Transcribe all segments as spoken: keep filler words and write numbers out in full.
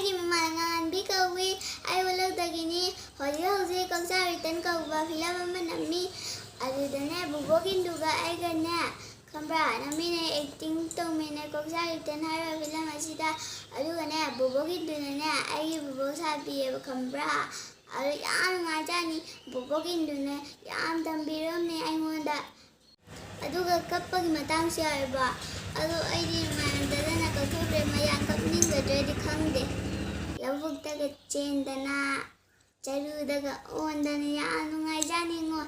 ꯑꯩꯒꯤ ꯃꯤꯡꯅ ꯉꯥꯟꯕꯤ ꯀꯧꯏ꯫ ꯑꯩ ꯋꯥꯂꯧꯗꯒꯤꯅꯤ꯫ ꯍꯧꯖꯤꯛ ꯍꯧꯖꯤꯛ ꯀꯛꯆꯥ ꯔꯤꯇꯟ ꯀꯧꯕ ꯐꯤꯂꯝ ꯑꯃ ꯅꯝꯃꯤ꯫ ꯑꯗꯨꯗꯅꯦ ꯕꯣꯕꯣꯛ ꯏꯟꯗꯨꯒ ꯑꯩꯒꯅꯦ, ꯈꯪꯕ꯭ꯔꯥ, ꯅꯝꯃꯤꯟꯅꯩ, ꯑꯦꯛꯇꯤꯡ ꯇꯧꯃꯤꯟꯅꯩ ꯀꯛꯆꯥ ꯔꯤꯇꯟ ꯍꯥꯏꯔꯤꯕ ꯐꯤꯂꯝ ꯑꯁꯤꯗ꯫ ꯑꯗꯨꯒꯅꯦ ꯕꯣꯕꯣꯛ ꯏꯟꯗꯨꯅꯅꯦ ꯑꯩꯒꯤ ꯕꯣꯕꯣꯛ ꯁꯥꯕꯤꯌꯦꯕ, ꯈꯪꯕ꯭ꯔꯥ꯫ ꯑꯗꯨ ꯌꯥꯝ ꯅꯨꯡꯉꯥꯏꯖꯥꯠꯅꯤ꯫ ꯕꯣꯕꯣꯛ ꯏꯟꯗꯨꯅ ꯌꯥꯝ ꯇꯝꯕꯤꯔꯝꯃꯦ ꯑꯩꯉꯣꯟꯗ꯫ ꯑꯗꯨꯒ ꯀꯞꯄꯒꯤ ꯃꯇꯥꯡꯁꯨ ꯌꯥꯎꯋꯦꯕ꯫ ꯑꯗꯣ ꯑꯩꯗꯤ ꯅꯨꯡꯉꯥꯏꯃꯟꯗꯗꯅ ꯀꯞꯊꯣꯛꯈ꯭ꯔꯦ꯫ ꯃꯌꯥꯝ ꯀꯞꯅꯤꯡꯒꯗ꯭ꯔꯗꯤ ꯈꯪꯗꯦ꯫ ꯂꯧꯕꯨꯛꯇꯒ ꯆꯦꯟꯗꯅ, ꯆꯔꯨꯗꯒ ꯑꯣꯟꯗꯅ ꯌꯥꯝ ꯅꯨꯡꯉꯥꯏꯖꯥꯠꯅꯤꯉꯣ꯫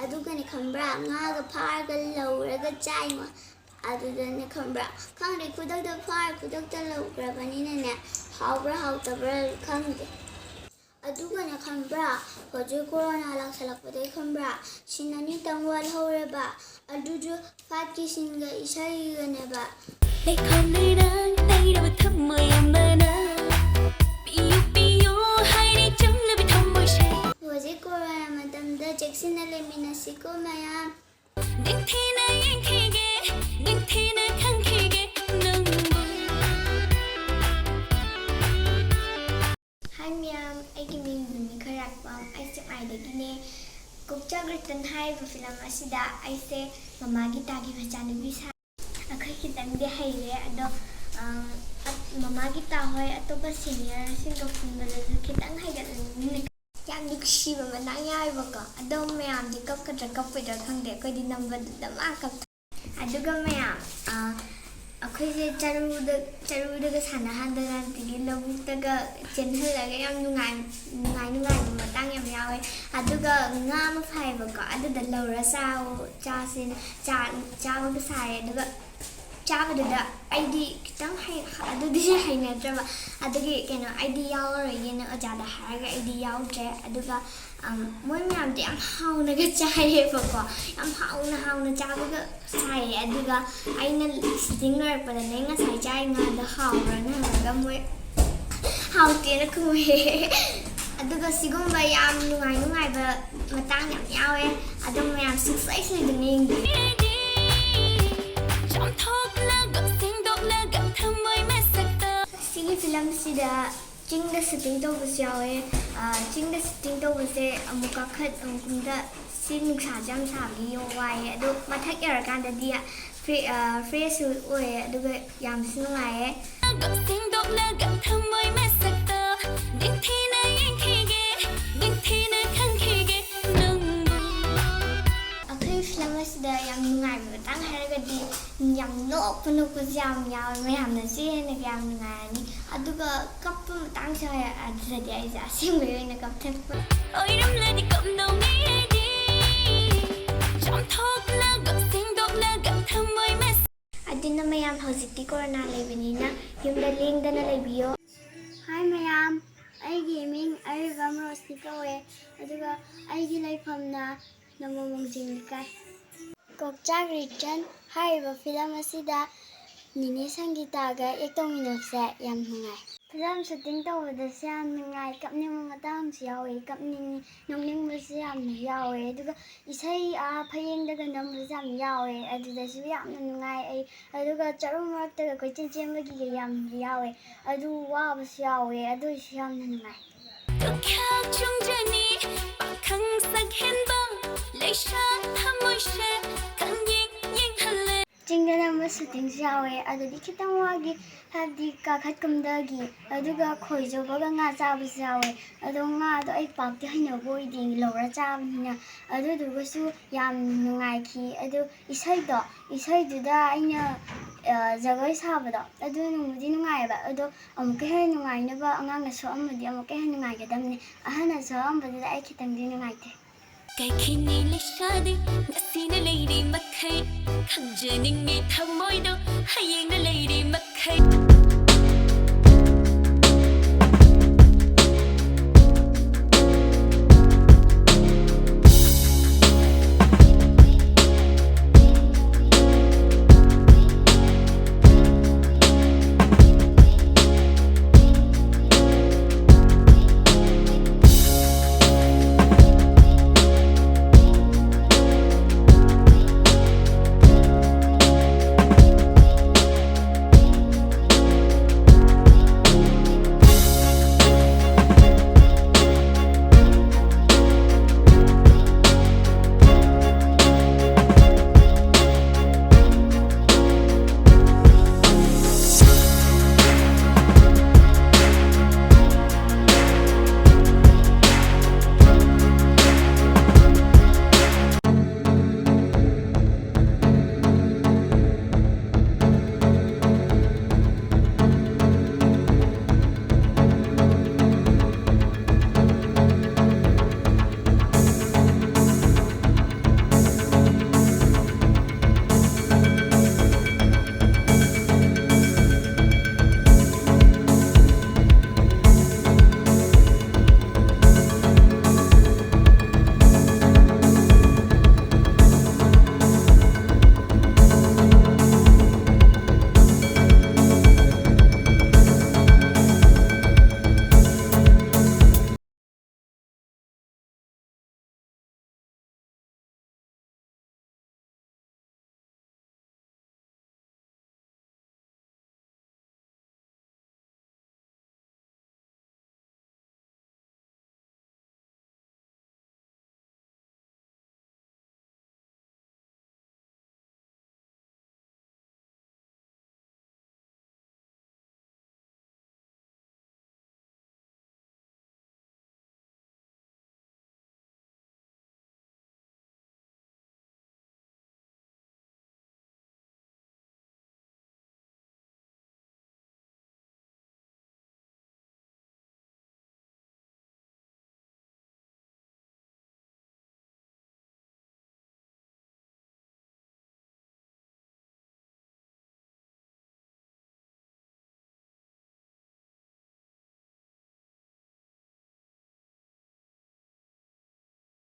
ꯑꯗꯨꯒꯅꯦ ꯈꯪꯕ꯭ꯔꯥ, ꯉꯥꯒ ꯐꯥꯔꯒ ꯂꯧꯔꯒ ꯆꯥꯏꯉꯣ꯫ ꯑꯗꯨꯗꯅꯦ ꯈꯪꯕ꯭ꯔꯥ, ꯈꯪꯗꯦ, ꯈꯨꯗꯛꯇ ꯐꯥꯔ ꯈꯨꯗꯛꯇ ꯂꯧꯈ꯭ꯔꯕꯅꯤꯅꯅꯦ, ꯍꯥꯎꯕ꯭ꯔꯥ ꯍꯥꯎꯇꯕ꯭ꯔꯥ ꯈꯪꯗꯦ꯫ ꯑꯗꯨꯒꯅꯦ ꯈꯪꯕ꯭ꯔꯥ, ꯍꯧꯖꯤꯛ ꯀꯣꯔꯣꯅꯥ ꯂꯥꯛꯁꯜꯂꯛꯄꯗꯒꯤ ꯈꯪꯕ꯭ꯔꯥ, ꯁꯤꯟ ꯑꯅꯤꯇꯪ ꯋꯥꯠꯍꯧꯔꯦꯕ꯫ ꯑꯗꯨꯁꯨ ꯐꯥꯠꯀꯤ ꯁꯤꯟꯒ ꯏꯁꯩꯒꯅꯦꯕ꯫ ꯂꯩꯈꯣꯝ ꯂꯩꯅꯥꯡ ꯂꯩꯔꯕ ꯊꯝꯃꯣꯏ ꯑꯃꯅ ꯄꯤꯌꯨ ꯄꯤꯌꯨ ꯍꯥꯏꯔꯤ ꯆꯨꯝꯂꯕꯤ ꯊꯝꯃꯣꯏꯁꯦ꯫ ꯍꯧꯖꯤꯛ ꯀꯣꯔꯣꯅꯥ ꯃꯇꯝꯗ ꯆꯦꯛꯁꯤꯟꯅ ꯂꯩꯃꯤꯟꯅꯁꯤꯀꯣ ꯃꯌꯥꯝ꯫ ꯅꯤꯡꯊꯤꯅ ꯌꯦꯡꯈꯤꯒꯦ, ꯅꯤꯡꯊꯤꯅ ꯈꯪꯈꯤꯒꯦ ꯅꯪꯕꯨ꯫ ꯍꯥꯏ ꯃꯌꯥꯝ, ꯑꯩꯒꯤ ꯃꯤꯡ ꯕꯤꯃꯤ ꯈꯣꯏꯔꯥꯛꯄꯝ, ꯑꯩ ꯁꯦꯛꯃꯥꯏꯗꯒꯤꯅꯦ꯫ ꯀꯣꯛꯆꯥꯛ ꯔꯤꯇꯟ ꯍꯥꯏꯔꯤꯕ ꯐꯤꯂꯝ ꯑꯁꯤꯗ ꯑꯩꯁꯦ ꯃꯃꯥ ꯒꯤꯇꯥꯒꯤ ꯃꯆꯥꯅꯨꯄꯤ ꯁꯥꯏ꯫ ꯑꯩꯈꯣꯏ ꯈꯤꯇꯪꯗꯤ ꯍꯩꯔꯦ, ꯑꯗꯣ, ꯑꯝ, ꯑ-, ꯃꯃꯥ ꯒꯤꯇꯥ ꯍꯣꯏ, ꯑꯇꯣꯞꯄ ꯁꯤꯅꯤꯌꯔꯁꯤꯡꯒ ꯄꯨꯟꯕꯗꯁꯨ ꯈꯤꯇꯪ ꯍꯩꯒꯠꯂꯅꯤꯅ꯫ ꯌꯥꯝ ꯅꯨꯡꯁꯤꯕ ꯃꯇꯥꯡ ꯌꯥꯎꯋꯦꯕꯀꯣ꯫ ꯑꯗꯣ ꯃꯌꯥꯝꯗꯤ ꯀꯞꯀꯗ꯭ꯔꯥ ꯀꯞꯄꯣꯏꯗ꯭ꯔꯥ ꯈꯪꯗꯦ, ꯑꯩꯈꯣꯏꯗꯤ ꯅꯝꯕꯗꯨꯗ ꯃꯥ ꯀꯞ-, ꯑꯗꯨꯒ ꯃꯌꯥꯝ, ꯑ, ꯑꯩꯈꯣꯏꯁꯦ ꯆꯔꯨꯗ, ꯆꯔꯨꯗꯒ ꯁꯥꯟꯅꯍꯟꯗꯅ, ꯑꯗꯒꯤ ꯂꯧꯕꯨꯛꯇꯒ ꯆꯦꯟꯍꯜꯂꯒ ꯌꯥꯝ ꯅꯨꯡꯉꯥꯏ, ꯅꯨꯡꯉꯥꯏ ꯅꯨꯡꯉꯥꯏꯕ ꯃꯇꯥꯡ ꯌꯥꯝ ꯌꯥꯎꯋꯦ꯫ ꯑꯗꯨꯒ ꯉꯥ ꯑꯃ ꯐꯥꯏꯌꯦꯕꯀꯣ, ꯑꯗꯨꯗ ꯂꯧꯔ ꯆꯥꯎ-, ꯆꯥꯁꯦꯅ ꯆꯥ-, ꯆꯥꯕꯒ ꯁꯥꯏ꯫ ꯑꯗꯨꯒ ꯆꯥꯕꯗꯨꯗ ꯑꯩꯗꯤ ꯈꯤꯇꯪ ꯍꯩ-, ꯑꯗꯨꯗꯤ ꯍꯩꯅꯗ꯭ꯔꯕ꯫ ꯑꯗꯨꯒꯤ ꯀꯩꯅꯣ, ꯑꯩꯗꯤ ꯌꯥꯎꯔꯔꯣꯏꯒꯦꯅ ꯑꯣꯖꯥꯗ ꯍꯥꯏꯔꯒ ꯑꯩꯗꯤ ꯌꯥꯎꯗ꯭ꯔꯦ꯫ ꯑꯗꯨꯒ, ꯑꯝ, ꯃꯣꯏ ꯃꯌꯥꯝꯗꯤ ꯌꯥꯝ ꯍꯥꯎꯅꯒ ꯆꯥꯏꯌꯦꯕꯀꯣ, ꯌꯥꯝ ꯍꯥꯎꯅ ꯍꯥꯎꯅ ꯆꯥꯕꯒ ꯁꯥꯏꯌꯦ꯫ ꯑꯗꯨꯒ ꯑꯩꯅ ꯁꯤꯇꯤꯡ ꯂꯣꯏꯔꯛꯄꯗꯅꯦ, "ꯉꯁꯥꯏ ꯆꯥꯏ ꯉꯥꯗꯣ ꯍꯥꯎꯕ꯭ꯔꯥꯅ?" ꯍꯪꯉꯒ ꯃꯣꯏ "ꯍꯥꯎꯇꯦꯅ" ꯈꯨꯝꯃꯦ꯫ ꯑꯗꯨꯒ ꯁꯤꯒꯨꯝꯕ ꯌꯥꯝ ꯅꯨꯡꯉꯥꯏ ꯅꯨꯡꯉꯥꯏꯕ ꯃꯇꯥꯡ ꯌꯥꯝ ꯌꯥꯎꯋꯦ꯫ ꯑꯗꯨꯝ ꯃꯌꯥꯝ ꯁꯨꯡꯁꯣꯏ ꯁꯣꯏꯗꯅ ꯌꯦꯡꯕꯤꯌꯨ꯫ ꯆꯥꯝꯊꯣꯛꯂꯒ, ꯁꯦꯡꯗꯣꯛꯂꯒ ꯊꯝꯃꯣꯏ ꯃꯁꯛꯇ꯫ ꯁꯤꯒꯤ ꯐꯤꯂꯝꯁꯤꯗ ꯆꯤꯡꯗ ꯁꯨꯇꯤꯡ ꯇꯧꯕꯁꯨ ꯌꯥꯎꯋꯦ꯫ ꯑ, ꯆꯤꯡꯗ ꯁꯨꯇꯤꯡ ꯇꯧꯕꯁꯦ ꯑꯃꯨꯛ ꯀꯥꯈꯠ ꯑꯃꯨꯛ ꯀꯨꯝꯊ, ꯁꯤ ꯅꯨꯡꯁꯥꯁꯦ ꯌꯥꯝ ꯁꯥꯕꯒꯤ ꯋꯥꯏꯑꯦ꯫ ꯑꯗꯣ ꯃꯊꯛ ꯌꯧꯔꯀꯥꯟꯗꯗꯤ ꯐ꯭ꯔꯦ-, ꯑ, ꯐ꯭ꯔꯦꯁꯁꯨ ꯑꯣꯏꯌꯦ, ꯑꯗꯨꯒ ꯌꯥꯝꯁꯨ ꯅꯨꯡꯉꯥꯏꯌꯦ꯫ ꯁꯦꯡꯗꯣꯛꯂꯒ ꯊꯃꯣꯏ ꯃꯁꯛꯇ ꯅꯤꯡꯊꯤꯅ ꯌꯦꯡꯈꯤꯒꯦ, ꯅꯤꯡꯊꯤꯅ ꯈꯪꯈꯤꯒꯦ ꯅꯪꯕꯨ꯫ ꯑꯩꯈꯣꯏ ꯐꯤꯂꯝ ꯑꯁꯤꯗ ꯌꯥꯝ ꯅꯨꯡꯉꯥꯏꯕ ꯃꯇꯥꯡ ꯍꯥꯏꯔꯒꯗꯤ ꯌꯥꯝ ꯅꯣꯛꯄ ꯅꯣꯛꯄꯁꯨ ꯌꯥꯝ ꯌꯥꯎꯋꯦ꯫ ꯃꯌꯥꯝꯅꯁꯨ ꯍꯦꯟꯅ ꯌꯥꯝ ꯅꯨꯡꯉꯥꯏꯔꯅꯤ꯫ ꯑꯗꯨꯒ ꯀꯞꯄ ꯃꯇꯥꯡꯁꯨ ꯌꯥꯎꯋꯦ꯫ ꯑꯗꯨꯗꯗꯤ ꯑꯩꯁꯦ ꯑꯁꯦꯡꯕꯒꯤ ꯑꯣꯏꯅ ꯀꯞꯊꯔꯛꯄ꯫ ꯑꯣꯏꯔꯝꯂꯗꯤ ꯀꯝꯗꯧꯅꯤ ꯑꯩꯗꯤ? ꯆꯥꯝꯊꯣꯛꯂꯒ, ꯁꯦꯡꯗꯣꯛꯂꯒ ꯊꯃꯣꯏ ꯃꯁ- ꯑꯗꯨꯅ ꯃꯌꯥꯝ, ꯍꯧꯖꯤꯛꯇꯤ ꯀꯣꯔꯣꯅꯥ ꯂꯩꯕꯅꯤꯅ ꯌꯨꯝꯗ ꯂꯦꯡꯗꯅ ꯂꯩꯕꯤꯌꯣ꯫ ꯍꯥꯏ ꯃꯌꯥꯝ, ꯑꯩꯒꯤ ꯃꯤꯡ ꯑꯔꯤꯕꯝ ꯔꯣꯁꯅꯤ ꯀꯧꯋꯦ꯫ ꯑꯗꯨꯒ ꯑꯩꯒꯤ ꯂꯩꯐꯝꯅ ꯅꯝꯕꯣꯜ ꯃꯣꯡꯖꯤꯡ ꯂꯩꯀꯥꯏ꯫ ꯀꯣꯛꯆꯥꯛ ꯔꯤꯆꯟ꯫ ꯍꯥꯏꯔꯤꯕ ꯐꯤꯂꯝ ꯑꯁꯤꯗ ꯅꯤꯅꯦ ꯁꯪꯒꯤꯇꯥꯒ ꯑꯦꯛ ꯇꯧꯃꯤꯟꯅꯕꯁꯦ ꯌꯥꯝ ꯅꯨꯡꯉꯥꯏ꯫ ꯐꯤꯂꯝ ꯁꯨꯇꯤꯡ ꯇꯧꯕꯗꯁꯨ ꯌꯥꯝ ꯅꯨꯡꯉꯥꯏ, ꯀꯞꯅꯤꯡꯕ ꯃꯇꯥꯡꯁꯨ ꯌꯥꯎꯋꯤ, ꯀꯞꯅꯤꯡꯉꯤ, ꯅꯣꯛꯅꯤꯡꯕꯁꯨ ꯌꯥꯝꯅ ꯌꯥꯎꯋꯦ꯫ ꯑꯗꯨꯒ ꯏꯁꯩ, ꯑꯥ, ꯐꯌꯦꯡꯗꯒ ꯅꯝꯕꯁꯨ ꯌꯥꯝ ꯌꯥꯎꯋꯦ, ꯑꯗꯨꯗꯁꯨ ꯌꯥꯝꯅ ꯅꯨꯡꯉꯥꯏ ꯑꯩ꯫ ꯑꯗꯨꯒ ꯆꯔꯨ ꯃꯔꯛꯇꯒ ꯀꯣꯏꯆꯦꯟ ꯆꯦꯟꯕꯒꯤꯒ ꯌꯥꯝ ꯌꯥꯎꯋꯦ, ꯑꯗꯨ ꯋꯥꯕꯁꯨ ꯌꯥꯎꯋꯦ, ꯑꯗꯨ ꯑꯣꯏꯔꯁꯨ ꯌꯥꯝꯅ ꯅꯨꯡꯉꯥꯏ꯫ ꯇꯨꯈ꯭ꯌꯥꯛ ꯆꯨꯡꯖꯅꯤ, ꯄꯥꯈꯪ ꯁꯛꯍꯦꯟꯕ, ꯂꯩꯁꯥ ꯊꯃꯣꯏꯁꯦ ꯈꯪꯌꯦꯡ ꯌꯦꯡꯍꯜꯂꯦ꯫ ꯆꯤꯡꯗ ꯅꯝꯕ ꯁꯨꯇꯤꯡꯁꯨ ꯌꯥꯎꯋꯦ, ꯑꯗꯨꯗꯤ ꯈꯤꯇꯪ ꯋꯥꯈꯤ, ꯍꯥꯏꯕꯗꯤ ꯀꯥꯈꯠ ꯀꯨꯝꯊꯒꯤ꯫ ꯑꯗꯨꯒ ꯈꯣꯏ ꯆꯣꯞꯄꯒ ꯉꯥ ꯆꯥꯕꯁꯨ ꯌꯥꯎꯋꯦ, ꯑꯗꯣ ꯉꯥꯗꯣ ꯑꯩ ꯄꯥꯛꯇꯤ ꯍꯩꯅꯕ ꯑꯣꯏꯗꯦ ꯂꯧꯔ ꯆꯥꯕꯅꯤꯅ꯫ ꯑꯗꯨꯗꯨꯒꯁꯨ ꯌꯥꯝ ꯅꯨꯡꯉꯥꯏꯈꯤ꯫ ꯑꯗꯨ ꯏꯁꯩꯗꯣ, ꯏꯁꯩꯗꯨꯗ ꯑꯩꯅ, ꯑ, ꯖꯒꯣꯏ ꯁꯥꯕꯗꯣ ꯑꯗꯨ ꯅꯨꯡꯕꯨꯗꯤ ꯅꯨꯡꯉꯥꯏꯌꯦꯕ, ꯑꯗꯣ ꯑꯃꯨꯛꯀ ꯍꯦꯟꯅ ꯅꯨꯡꯉꯥꯏꯅꯕ ꯑꯉꯥꯡꯅ ꯁꯣꯛꯑꯝꯃꯗꯤ ꯑꯃꯨꯛꯀ ꯍꯦꯟꯅ ꯅꯨꯡꯉꯥꯏꯒꯗꯕꯅꯤ꯫ ꯑꯍꯟꯅ ꯁꯣꯛꯑꯝꯕꯗꯨꯗ ꯑꯩ ꯈꯤꯇꯪꯗꯤ ꯅꯨꯡꯉꯥꯏꯇꯦ꯫ ꯀꯩꯈꯤꯅꯤ ꯂꯩꯁꯥꯗꯤ ꯉꯁꯤꯅ ꯂꯩꯔꯤ ꯃꯈꯩ, ꯈꯪꯖꯅꯤꯡꯉꯤ ꯊꯃꯣꯏꯗꯣ ꯍꯌꯦꯡꯅ ꯂꯩꯔꯤ ꯃꯈꯩ꯫